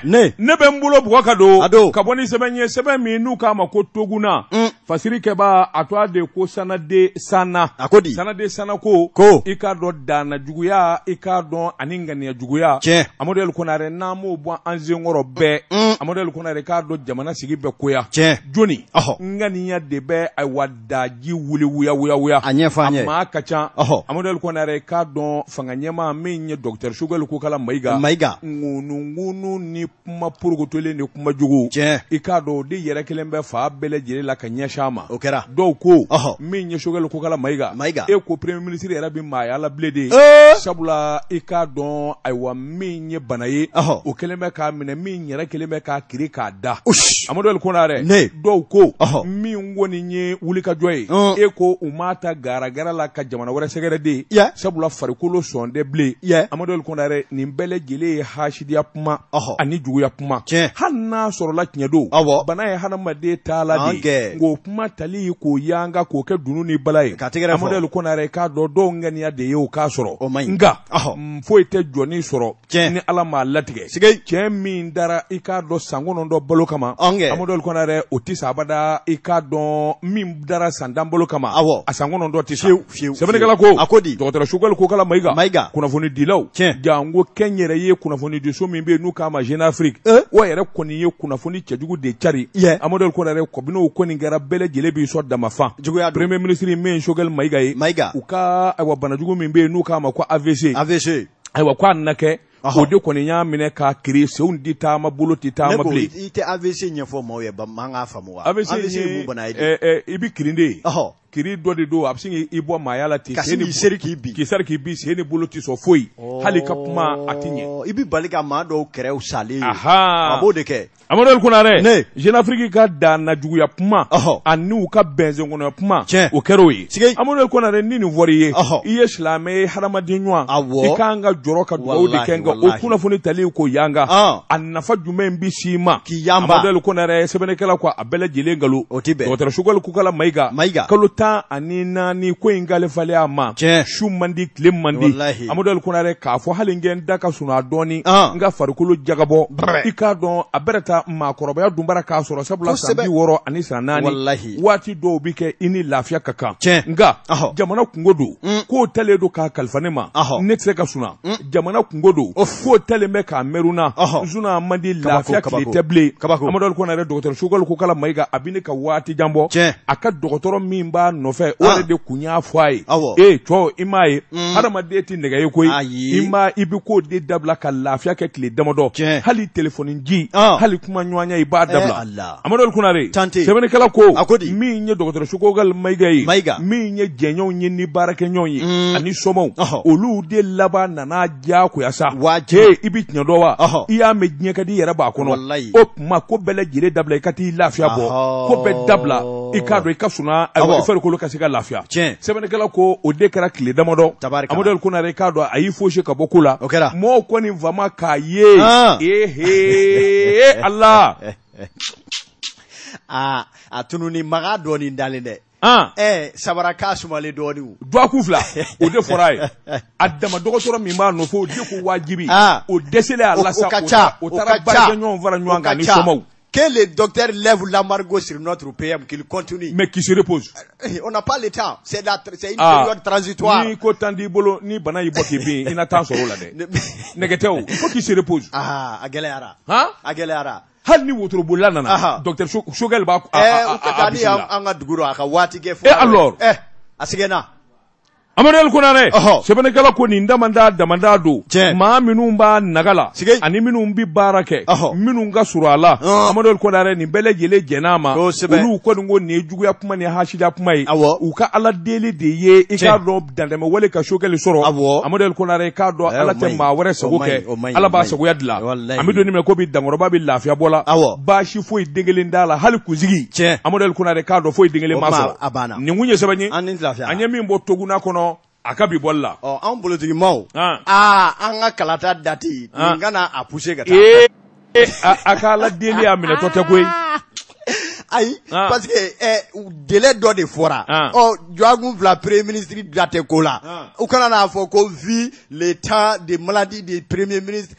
Ne bɛ n bolo bugɔ ka don A don. Ka bɔ ni sɛbɛn ye, sɛbɛn min n'u k'a ma ko Toguna. Fasiri kɛba a tɔgɔ de ko Sanade Sana. A ko di? Sanade Sana ko. Ko. I k'a dɔn danna juguya, i k'a dɔn ani ŋaniya juguya. Tiɲɛ. Amadu El Konare, n'an m'o bɔ an senkɔrɔ bɛɛ. Amadu El Konare, k'a dɔn jamana sigi bɛ koya. Tiɲɛ. Joni. Ɔhɔ. Ŋaniya de bɛ ayiwa daji wuli wuya wuya wuya. A ɲɛfɔ an ye. A maa ka ca. Ɔhɔ. Amadu El Konare, k'a dɔn fanga ɲɛmaa min ye docteur Choguel Kokala Mayiga. Mayiga. Ŋunuŋunu ni kuma porokotolen ni kuma jugu. Tiɲɛ. I k'a dɔn o de yɛrɛ kelen bɛ fa bɛɛ lajɛlen la ka ɲɛsin a ma. O kɛra. Dɔw ko. Ɔhɔ. Min ye Choguel Kokala Mayiga. Mayiga. E ko premier ministre yɛrɛ bɛ maaya la bilen de. Ee. Sabula i k'a dɔn ayiwa min ye bana ye. Ɔhɔ. O kelen bɛ k'a minɛ min yɛrɛ kelen bɛ k'a kiri k'a da. Ush. Amadu El Konare. Ne. Dɔw ko. Ɔhɔ. Min kɔni ye wulikajɔ ye. Ɔn. E ko u m'a ta garagara la ka jamana wɛrɛ sɛgɛrɛ de. Yɛ. Sabula farikolo sɔn tɛ bilen. Yɛ. Amadu El Konare, nin bɛɛ lajɛlen ye hasidiya kuma. Ɔhɔ. Ani juguya kuma. Tiɲɛ. Hali n'a sɔrɔla tiɲɛ don. Awɔ. Bana ye hadamaden taala de ye. An kɛ. Nk'o kuma tali k'o yanga k'o kɛ dunun ni bala ye. Ka tɛgɛrɛ fɔ. Amadu El Konare, k'a dɔn dɔw ŋaniya de ye o k'a sɔrɔ. O man ɲi. Nka. Ɔhɔ. Foyi tɛ jɔnni sɔrɔ. Tiɲɛ. Ni Ala m'a latigɛ. Sigei. Cɛ min dara i k'a dɔn san 9 balo kama. Ɔn kɛ. Amadu El Konare, o tɛ sa abada, i k'a dɔn min dara san 10 balo kama. Awɔ. A san 9 tɛ sa. Fiyewu, fiyewu, Sɛbɛnnikɛla fiyewu. ko. A ko di? Dɔgɔtɔrɔ Choguel Kokala Mayiga. Mayiga. Kunnafoni dilaw. Tiɲɛ. Janko kɛnyɛrɛye kunnafoni diso min bɛ yen n'u k'a ma Jeune Afrique. Eh? O yɛrɛ kɔni ye kunnafoni cɛjugu de cari. Yɛ. Amadu El Konare, kabini o kɔni kɛra bɛɛ lajɛlen b'i sɔn damafan. Juguya don. Premier ministre min ye Choguel Mayiga ye. Mayiga. U ka ayiwa banajugu min bɛ yen n'u k'a ma ko AVC. AVC. Ayiwa k'a nana kɛ. Ɔhɔ. O de kɔni y'a minɛ k'a kiri senw di taama bolo ti Ne taama ko bilen. i tɛ AVC ɲɛfɔ maaw ye ba man k'a faamu wa? AVC ye ye mun bana ye de? I bɛ kirin de ye. Ɔhɔ. Kiri dɔ de don a bɛ sin k'i bɔ maaya la ten. Ka sin k'i seri k'i bin. K'i seri k'i bin, sen ni bolo ti sɔn foyi. Hali ka kuma a ti ɲɛ. I bɛ bali ka maa dɔw kɛrɛw salen ye. Aha. A b'o de kɛ. Amadu El Konare. Ne. Jeune Afrique ka danna juguya kuma. Ɔhɔ. Ani u ka bɛnzenkɔnɔya kuma. Tiɲɛ. O kɛra o ye. Sigei. Amadu El Konare, ni nin fɔra i ye. Ɔhɔ. I ye silamɛ ye, hadamaden ɲuman. Awɔ. I kan ka jɔrɔ ka dugawu de kɛ nka o Walahi. kunnafoni tali k'o yanga. An. A nafa jumɛn bi s'i ma? K'i yanba. Amadu El Konare, sɛbɛnnikɛla ko a bɛɛ lajɛlen nkalon. O ti bɛn. Dɔgɔtɔrɔ Choguel Kokala Mayiga. Mayiga. Kalo 14 ko in kalifalen a ma. Tiɲɛ. Su man di, tile man di. Walahi. Amadu El Konare, k'a fɔ hali n kɛ n da ka sunaa dɔɔni. An. N ka farikolo jagabɔ. Brɛ. I k'a dɔn a bɛrɛ ta maakɔrɔbaya dunbara k'a sɔrɔ sabula san Kosɛbɛ. 64 san 4. Walahi. Waati dɔw bi kɛ i ni lafiya ka kan. Tiɲɛ. Nka Ɔhɔ. jamana kungo don. K'o talen don k'a kalifa ne ma. Ɔhɔ. Ne tɛ se ka suna. Jamana kungo don. K'o talen bɛ k'a mɛruna. Ɔhɔ. Suna man di, Kabako, lafiya tile kabako. tɛ bilen. Kabako. Amadu El Konare, dɔgɔtɔrɔ Choguel Kokala Mayiga a bɛ ne ka waati jan bɔ. Tiɲɛ. A ka dɔgɔtɔrɔ min b'a nɔfɛ o Ah. yɛrɛ de kun y'a fɔ a ye. Awɔ. Ee cɔ, i m'a ye. Hadamaden tɛ nɛgɛ ye koyi. Ayi. I ma i bɛ k'o de dabila ka lafiya kɛ tile damadɔ. Tiɲɛ. Hali telefɔni ji. Ah. Hali kuma ɲɔgɔnya i b'a dabila. Eh, Allah. Amadu El Konare. Tante. Sɛbɛnnikɛla ko. A ko di? Min ye dɔgɔtɔrɔ Choguel Mayiga ye. Mayiga. Min ye jɛɲɔgɔnw ye ni baarakɛɲɔgɔn ye. Ani somɔw. Ɔhɔ. Olu de laban nana diyagoya sa. Wajibi. Ee i bɛ tiɲɛ dɔn wa? Ɔhɔ. I y'a mɛn diɲɛ ka di i yɛrɛ b'a kɔnɔ. Walayi. O tuma ko bɛɛ lajɛlen dabila i ka t'i lafiya bɔ. Ɔhɔ. Ko bɛɛ dabila i k'a dɔn i ka suna ayiwa Awɔ. i farikolo ka se ka lafiya. Tiɲɛ. Sɛbɛnnikɛla ko o de kɛra tile damadɔ. Tabarikala. Amadu El Konare, k'a dɔn a y'i fosi ka bɔ ko la. O kɛra. Mɔgɔw kɔni fama k'a ye. Ah. Ehe Ala. Aa a tununi maga dɔɔni dalen dɛ. Han. Ɛ sabara k'a sumalen dɔɔni o. Dɔgɔkun 2 o de fɔra a ye a dama dɔgɔtɔrɔ min b'a nɔfɛ o de ko wajibi Ah. o dɛsɛlen a la sa O ka ca. o O taara ka ca. baarakɛɲɔgɔnw fara O ɲɔgɔn ka kan ni ca. somɔw. Que le docteur lève l'embargo sur notre PM, qu'il continue. Mais qui se repose. On n'a pas le temps. C'est une Ah. période transitoire. Ni ko tan t'i bolo ni bana y'i bɔ k'i bin i na temps sɔrɔ o la dɛ. Nɛgɛ tɛ o, il faut qu'il se repose. Ah, a gɛlɛyara. Han? A gɛlɛyara. Hali ni wotorobolila nana Aha. docteur Choguel b'a Eh, u ka a taa ni bisimila. an ka dugu rɔ a ka waati kɛ Eh, alors. Eh, a sɛgɛnna. Amadu El Konare Ɔhɔ. sɛbɛnnikɛla ko nin damanda damanda don Tiɲɛ. maa minnu b'a naga la Sigi. ani minnu bɛ baara kɛ Ɔhɔ. minnu ka surun a la Ɔn. Amadu El Konare nin bɛɛ lajɛlen jɛn'a ma Kosɛbɛ. olu kɔni ko nin ye juguya kuma ni hasida kuma ye Awɔ. u ka ala deli de ye i k'a Tiɲɛ. dɔn dantɛmɛ ka Choguel sɔrɔ Awɔ. Amadu El Konare k'a dɔn Eh, ala o tɛ man ɲi. maa wɛrɛ sago O man ɲi, kɛ o man ɲi, ala o b'a man ɲi. sagoya dilan Walahi. an bɛ don min na ko bi dankɔrɔba bɛ lafiya bɔ la Awɔ. baasi foyi den kelen t'a la hali kunsigi Tiɲɛ. Amadu El Konare k'a dɔn foyi den kelen O ma ma, sɔrɔ a banna. nin kun ye sɛbɛn ye An ni lafiya. an ye min bɔ Toguna kɔnɔ a ka bi bɔli la Ɔ, anw bolotigimaw. Ah. Aa, an ka kalata date. Ah. Nin kana a pousser ka taa. Ee a ka ala deli a minɛtɔ tɛ koyi. Ayi, Ah. parce que délai dɔ de fɔra. Ah. Ɔ, dɔgɔkun 2, premier ministre da tɛ ko la. Ah. U kana n'a fɔ ko vu l'état de maladie du premier ministre,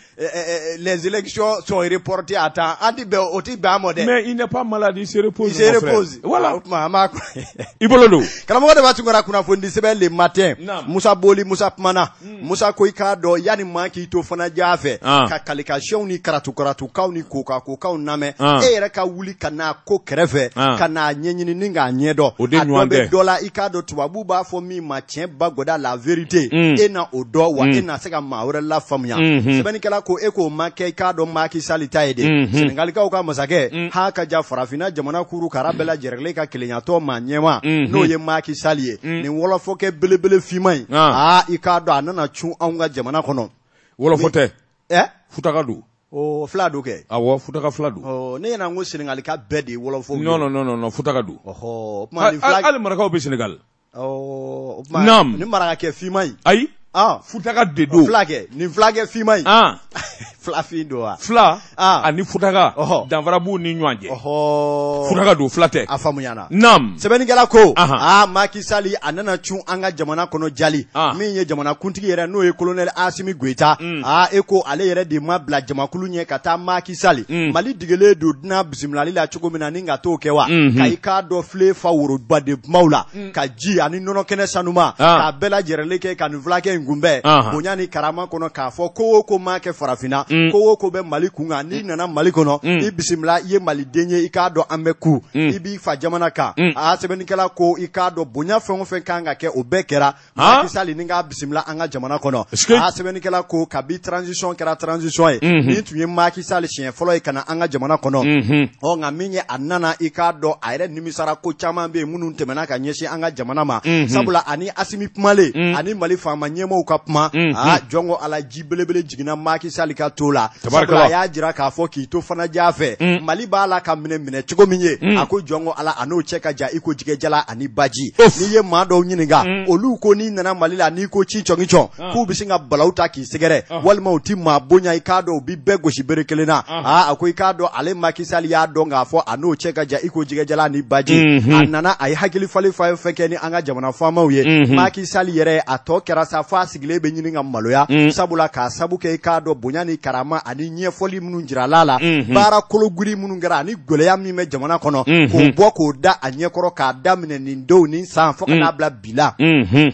les élections sont reportées à temps. An ti bɛn, o ti bɛn an ma dɛ. Mais il n'est pas malade, il se repose. Il se mon frère. repose. Voilà. O tuma an b'a I bolo don. Karamɔgɔ de b'a Tunkara kunnafoni sɛbɛn Le Matin. Naam. Musa Boli Musa kumana. Musa ko i k'a dɔn yanni maa k'i to fana ja fɛ Ah. ka kalikasiyɛnw ni karatu-karatukaw ni koka-kokaw lamɛn, Ah. e yɛrɛ ka wuli ka n'a ko kɛrɛfɛ Ah. ka n'a ɲɛɲini ni k'a ɲɛdɔn. O de A dɔ ɲɔgɔn bɛ tɛ. dɔ la, i k'a dɔn tubabu b'a fɔ min ma tiɲɛ ba goda, la vérité. E na o dɔn wa, e na se ka maa wɛrɛ lafaamuya. Sɛbɛnnikɛla ko e k'o ma kɛ i k'a dɔn Macky Sall ta ye de. Senegalikaw ka masakɛ ha ka ja farafinna jamana kuru kara bɛɛ lajɛrɛlen ka kelenyatɔ maa ɲɛma, n'o ye Macky Sall ye, nin wɔlɔfɔkɛ belebele finman in, Ah. aa, i k'a dɔn a nana cun anw ka jamana kɔnɔ. Wɔlɔfɔ tɛ. Ɛ. Futaka don. O fila don kɛ. Awɔ, futaka fila don. Ɔ, ne ɲɛna ko Senegalika bɛɛ de ye wɔlɔfɔw ye. Non, non, non, non, non, futaka don. Ɔhɔ, o tuma nin fila. Hali marakaw bɛ Senegal. Ɔ, o tuma Naam. nin marakakɛ finman in. Ayi. Ah. Futaka de don. Fulakɛ, nin fulakɛ finman in. Ah. Filafin don wa? Fila Ah. ani futaka, Ɔhɔ. danfara b'u ni ɲɔgɔn cɛ. Ɔhɔ. Futaka don, fila tɛ. A faamuyana. Naam. Sɛbɛnnikɛla ko Ahan. aa, Macky Sall a nana cun an ka jamana kɔnɔ jali. Ah. Min ye jamana kuntigi yɛrɛ, n'o ye colonel Assimi Goïta, aa, e ko ale yɛrɛ de ma bila jamakulu ɲɛ ka taa Macky Sall. Mali degelen don dunan bisimilali la cogo min na, ni ka t'o kɛ wa, ka i k'a dɔn filen fa woroba de kumaw la, ka ji ani nɔnɔ kɛnɛ sanuma Ah. k'a bɛɛ lajɛrɛlen kɛ ka nin fulakɛ in kunbɛn Ahan. bonya ni karama kɔnɔ, k'a fɔ ko o ko maa kɛ farafinna, ko o ko bɛ Mali kun kan, n'i nana Mali kɔnɔ, i bisimila, i ye maliden ye, i k'a dɔn an bɛ ku i b'i fa jamana kan. A sɛbɛnnikɛla ko i k'a dɔn bonya fɛn o fɛn kan ka kɛ, o bɛɛ kɛra Ah. Macky Sall ni k'a bisimila an ka jamana kɔnɔ. Est-ce que- A sɛbɛnnikɛla ko kabi transition kɛra transition ye, nin tun ye Macky Sall siɲɛ fɔlɔ ye ka na an ka jamana kɔnɔ. Ɔ, nka min ye a nana, i k'a dɔn a yɛrɛ nimisara ko caman bɛ yen minnu tɛmɛna ka ɲɛsin an ka jamana ma, sabula ani Assimi kumalen ani Mali faama ɲɛmaaw ka kuma, aa, jɔn ko Ala, ji belebele jiginna Macky Sall ka to la, Tabarikala. sabula a y'a jira k'a fɔ k'i to fana ja fɛ, Mali b'a la ka minɛ minɛ cogo min ye, a ko jɔn ko Ala, a n'o cɛ ka jan i ko jɛgɛjala ani baji. Ouf. N'i ye maa dɔw ɲininka, olu ko n'i nana Mali la, n'i ko ci cɔngi cɔn, k'u bɛ sin ka balawu ta k'i sɛgɛrɛ, walima u ti maa bonya, i k'a dɔn u bi bɛɛ gosi bere kelen na. Aa, a ko i k'a dɔn ale Macky Sall y'a dɔn k'a fɔ a n'o cɛ ka jan i ko jɛgɛjala ni baji. A nana, a ye hakili falen fɛn fɛn kɛ ni an ka jamana faamaw ye. Macky Sall yɛrɛ a tɔ kɛra sa f'a sigilen bɛ ɲini ka maloya, sabula k'a sabu kɛ i k'a dɔn bonya ni karama ani ɲɛfɔli minnu jirala la, baara kologiri minnu kɛra ani gɛlɛya min bɛ jamana kɔnɔ, k'o bɔ k'o da a ɲɛkɔrɔ, k'a daminɛ nin don nin san fo ka n'a bila bi la,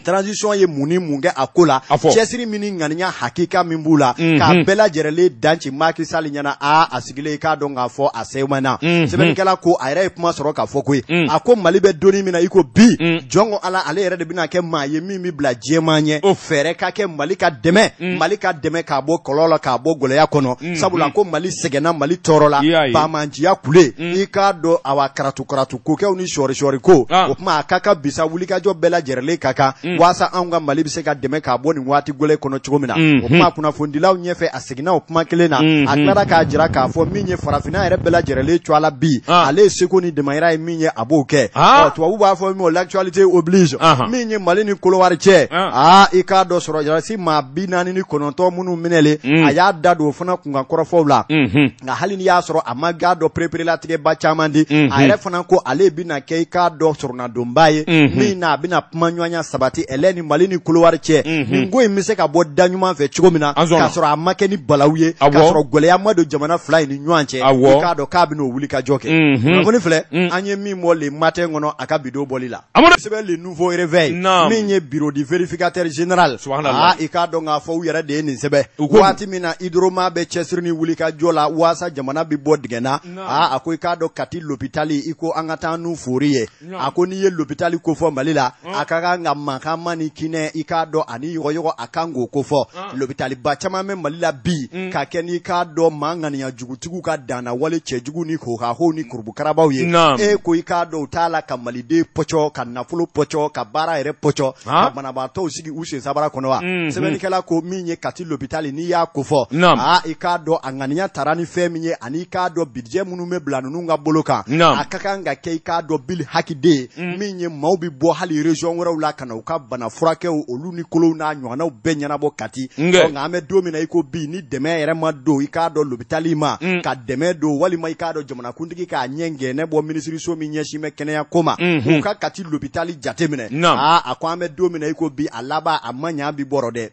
transition ye mun ni mun kɛ a ko la, A fɔ. cɛsiri min ni ŋaniya hakika min b'u la, k'a bɛɛ lajɛrɛlen danci Macky Sall ɲɛna. Aa, a sigilen, i k'a dɔn k'a fɔ a sɛmɛna. Sɛbɛnnikɛla ko a yɛrɛ ye kuma sɔrɔ k'a fɔ koyi, a ko Mali bɛ donni min na i ko bi, jɔn ko Ala, ale yɛrɛ de bɛna kɛ maa ye min bɛ bila diɲɛmaa ɲɛ, fɛɛrɛ ka kɛ Mali ka dɛmɛ, Mali ka dɛmɛ k'a bɔ kɔlɔlɔ la, k'a bɔ gɛlɛya kɔnɔ, sabula ko Mali sɛgɛnna, Mali tɔɔrɔ la. I y'a ye. Bamanciya kule, i k'a dɔn awa karatu karatu kokɛw ni sɔɔri sɔɔri ko, o tuma a ka kan bisa wulikajɔ bɛɛ lajɛrɛlen ka kan waasa anw ka Mali bɛ se ka dɛmɛ k'a bɔ nin waati gɛlɛn kɔnɔ cogo min na. O kuma kunnafonidilaw ɲɛfɛ, a seginna o kuma kelen na, a tilara k'a jira k'a fɔ min ye farafinna yɛrɛ bɛɛ lajɛrɛlen cogoya la bi, ale ye seko ni damayira ye min ye, a b'o kɛ. Ɔ, tubabu b'a fɔ min ma l'actualité oblige. Min ye Mali ni Kolowari cɛ, aa, i k'a dɔn sɔrɔdasi maa 49 minnu minɛlen, a y'a da don o fana kunkan kɔrɔfɔw la. Nka hali n'i y'a sɔrɔ a ma ga dɔ pereperelatigɛba caman di, a yɛrɛ fana ko ale bɛna kɛ i k'a dɔn sɔrɔnadonba ye min na a bɛna kuma ɲɔgɔnya sabati ɛlɛ ni Mali ni Kolowari cɛ, nin ko in bɛ se ka bɔ da ɲuman fɛ cogo min na, An sɔnna. k'a sɔrɔ a ma kɛ ni balawu ye, Awɔ. k'a sɔrɔ gɛlɛya ma don jamana fila in ni ɲɔgɔn cɛ. Awɔ. I k'a dɔn k'a bɛna o wuli ka jɔ kɛ. Kunnafoni filɛ, an ye min bɔ Le Matin kɔnɔ a ka bidon bɔli la, Amadu. sɛbɛn Le Nouveau Réveil, Naam. min ye bureau du vérificateur général, Subhanallah. aa, i k'a dɔn k'a fɔ u yɛrɛ de ye nin sɛbɛn. U ko Waati min na Hydroma bɛ cɛsiri ni wuli ka jɔ la waasa jamana bɛ bɔ dingɛ na, aa, a ko i k'a dɔn Kati l'hôpital, i ko an ka taa n'u fori ye. A ko n'i ye l'hôpital kofɔ Mali la, a ka kan ka mankan ni kinɛ, i k'a dɔn ani yɔgɔyɔgɔ, a kan k'o kofɔ. L'hôpital ba caman bɛ Mali la bi ka kɛ n'i k'a dɔn maa ŋaniya jugutigiw ka danna wale cɛjugu ni hohahow ni kurubukarabaw ye. Naam. E ko i k'a dɔn u t'a la ka maliden pɔcɔ, ka nafolo pɔcɔ, ka baara yɛrɛ pɔcɔ, ka banabaatɔw sigi u sen sabara kɔnɔ wa. Sɛbɛnnikɛla ko min ye Kati l'hôpital, n'i y'a kofɔ, Naam. Aa, i k'a dɔn a ŋaniya tara ni fɛn min ye, ani i k'a dɔn budget minnu bɛ bila ninnu ka bolo kan, a ka kan ka kɛ i k'a dɔn bil haki de ye min ye maaw bɛ bɔ hali région wɛrɛw la ka na u ka bana furakɛw olu ni kolow n'a ɲɔgɔnnaw bɛɛ ɲɛnabɔ Kati. Nka an bɛ don min na i ko bi, ni dɛmɛ yɛrɛ ma don i k'a dɔn lopitali ma, ka dɛmɛ don walima i k'a dɔn jamanakuntigi k'a ɲɛ gɛnɛ bɔ minisiriso min ɲɛsin bɛ kɛnɛya ko ma, u ka Kati lopitali jateminɛ. Aa, a ko an bɛ don min na i ko bi, a laban a ma ɲa bi bɔrɔ dɛ.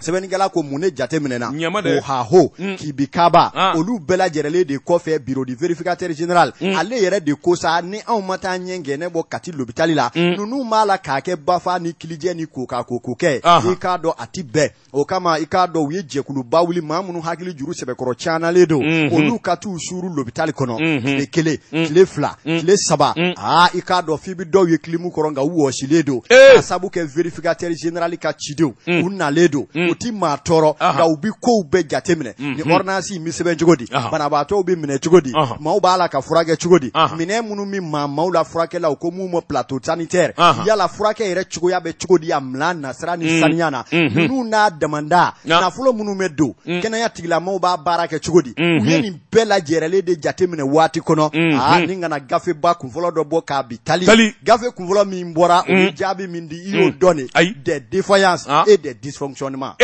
Sɛbɛnnikɛla ko mun ne jateminɛna o haho kibi kaba olu bɛɛ lajɛrɛlen de kɔfɛ, bureau du vérificateur général ale yɛrɛ de ko sa, ni anw ma taa ɲɛ gɛnɛ bɔ Kati lopitali la, ninnu b'a la k'a kɛ bafa ni kilijɛ ni koka ko kɛ, i k'a dɔn a ti bɛn. O kama i k'a dɔn u ye jɛkuluba wuli, maa minnu hakili juru sɛbɛkɔrɔ canalen don, olu ka t'u suuru lopitali kɔnɔ tile 1, tile 2, tile 3. Aa, i k'a dɔn f'i bɛ dɔw ye kilimu kɔrɔ, nka u wɔsilen don, ka sabu kɛ vérificateur général ka cidenw u nalen don. U ti maa tɔɔrɔ, nka u bɛ kow bɛɛ jateminɛ. Ni ordonnance in bɛ sɛbɛn cogo di, banabaatɔw bɛ minɛ cogo di, maaw b'a la ka furakɛ cogo di, minɛn minnu bɛ maaw la furakɛ la, u ko mun ma plateau sanitaire, yala furakɛ yɛrɛ cogoya bɛ cogo di, a bila nasira ni saniya na, ninnu n'a damanda nafolo minnu bɛ don kɛnɛya tigilamaaw b'a baara kɛ cogo di. U ye nin bɛɛ lajɛrɛlen de jateminɛ waati kɔnɔ. Aa, ni kana gafeba kunfɔlɔ dɔ bɔ k'a bi tali, gafe kunfɔlɔ min bɔra, o ye jaabi min di, i y'o dɔn de, des défaillances et des dysfonctionnements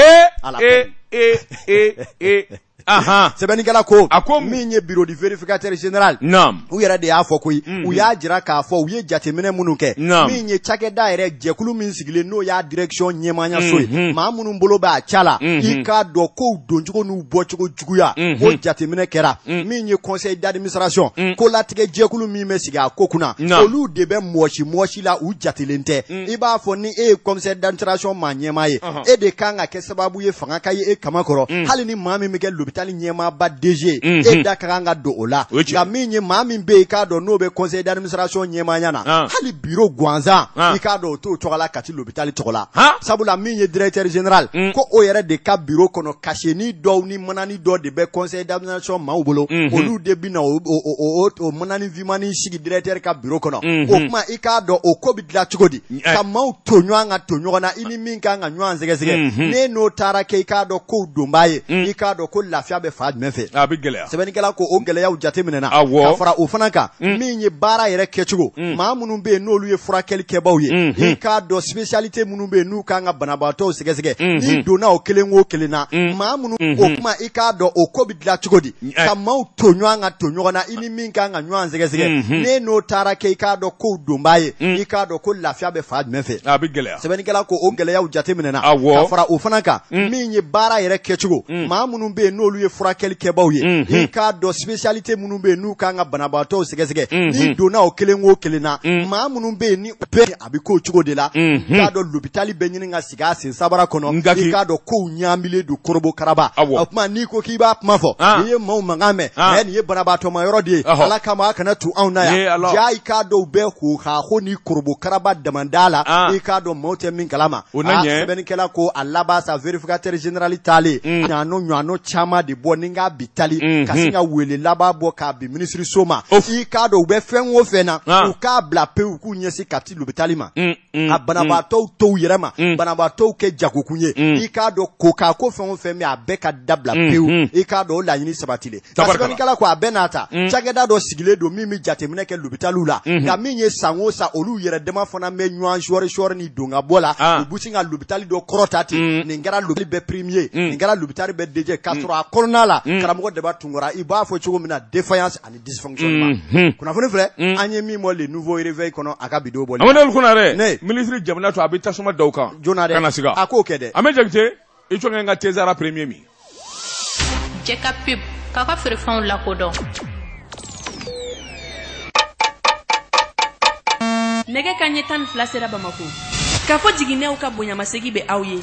à la peine. Sɛbɛnnikɛla ko, a ko min ye bureau du vérificateur général, u yɛrɛ de y'a fɔ koyi. U y'a jira k'a fɔ u ye jateminɛ minnu kɛ, min ye cakɛda yɛrɛ jɛkulu min sigilen, n'o y'a direction ɲɛmaayaso ye, maa minnu bolo b'a ca la, i k'a dɔn kow doncogo n'u bɔcogo juguya, o jateminɛ kɛra. Min ye conseil d'administration, kolatigɛ jɛkulu min bɛ sigi a ko kunna, olu de bɛ mɔsi mɔsi la, u jatelen tɛ. I b'a fɔ ni e ye conseil d'administration maa ɲɛmaa ye, e de kan ka kɛ sababu ye fanga ka ye e kama kɔrɔ, hali ni maa min bɛ kɛ lopitali ɲɛmaaba DG, e da ka kan ka don o la. Nka min ye maa min bɛ yen, i k'a dɔn n'o bɛ conseil d'administration ɲɛmaaya na, hali bureau gansan, i k'a dɔn o t'o tɔgɔ la Kati lopitali tɔgɔ la. Sabula min ye directeur général ko, o yɛrɛ de ka bureau kɔnɔ, cachet dɔw ni manani dɔ de bɛ conseil d'administration maaw bolo, olu de bɛ na o manani vimani sigi directeur ka bureau kɔnɔ. O kuma, i k'a dɔn o ko bɛ dilan cogo di, ka maaw to ɲɔgɔn kan, to ɲɔgɔn na, i ni min kan ka ɲɔgɔn sɛgɛsɛgɛ, ne n'o taara kɛ i k'a dɔn kow donbaa ye, i k'a dɔn ko lafiya bɛ fa jumɛn fɛ? A bɛ gɛlɛya. Sɛbɛnnikɛla ko o gɛlɛyaw jateminɛna. Ka fara o fana kan, min ye baara yɛrɛ kɛcogo, maa minnu bɛ yen n'olu ye furakɛli kɛbaw ye, i k'a dɔn spécialité minnu bɛ yen n'u kan ka banabaatɔw sɛgɛsɛgɛ, n'i donna o kelen o kelen na, maa minnu, o kuma, i k'a dɔn o ko bɛ dilan cogo di, ka maaw to ɲɔgɔn kan, to ɲɔgɔn na, i ni min kan ka ɲɔgɔn sɛgɛsɛgɛ, ne n'o taara kɛ i k'a dɔn kow donbaa ye, i k'a dɔn ko lafiya bɛ fa jumɛn fɛ? A bɛ gɛlɛya. Sɛbɛnnikɛla ko o gɛlɛyaw jateminɛna. Ka fara o fana kan, min ye baara yɛrɛ kɛcogo, maa minnu bɛ yen n'olu ye furakɛli kɛbaw ye, i k'a dɔn spécialité minnu bɛ yen n'u kan ka banabaatɔw sɛgɛsɛgɛ, n'i donna o kelen o kelen na, maa minnu bɛ yen ni bɛɛ a bɛ k'o cogo de la, i k'a dɔn lopitali bɛ ɲini ka sigi a sen sabara kɔnɔ, i k'a dɔn kow ɲaamilen don korobo karaba. O kuma, n'i ko k'i b'a kuma fɔ, n'i ye maaw mankan mɛn, ɛ, nin ye banabaatɔma yɔrɔ de ye, Ala kama a kana tu anw na yan. Ja, i k'a dɔn u bɛ ko k'a ko ni korobo karaba damanda la, i k'a dɔn maaw tɛ min kalama. Sɛbɛnnikɛla ko a laban sa, vérificateur général taalen ɲano ɲano caman de bɔ ni k'a bi tali ka sin ka wele laban bɔ k'a bi minisiriso ma, i k'a dɔn u bɛ fɛn o fɛn na, u k'a bila pewu, u k'u ɲɛsin Kati lopitali ma, a banabaatɔw tow yɛrɛ ma, banabaatɔw kɛ jagokun ye, i k'a dɔn ko k'a ko fɛn o fɛn bɛ, a bɛɛ ka dabila pewu. I k'a dɔn o laɲini sabatilen. Ka sɛbɛnnikɛla ko a bɛɛ n'a ta, cakɛda dɔ sigilen don min bɛ jateminɛ kɛ lopitaliw la, nka min ye san o san, olu yɛrɛ dama fana bɛ ɲɔgɔn sɔɔri sɔɔri ni don ka bɔ la. U bɛ sin ka lopitali dɔ kɔrɔta ten, nin kɛra lopitali bɛɛ premier, nin kɛra lopitali bɛɛ DG, k'a sɔrɔ a kɔnɔna la, karamɔgɔ Daba Tunkara, i b'a fɔ cogo min na, défaillance ani dysfonctionnement. Kunnafoni filɛ, an ye min bɔ Le Nouveau Réveil kɔnɔ, a ka bidon bɔli. Amadu Konare, ministre jamana to a bɛ tasuma da o kan. Joona dɛ. Kana siga. A k'o kɛ dɛ. An bɛ Jakite, i tɔgɔ n ka Tezara premier min. Jɛ ka pub k'aw ka feerefɛnw lakodɔn. Nɛgɛ ka ɲɛ 12 sera Bamako. K'a fɔ jiginɛw ka bonyamasegi bɛ aw ye.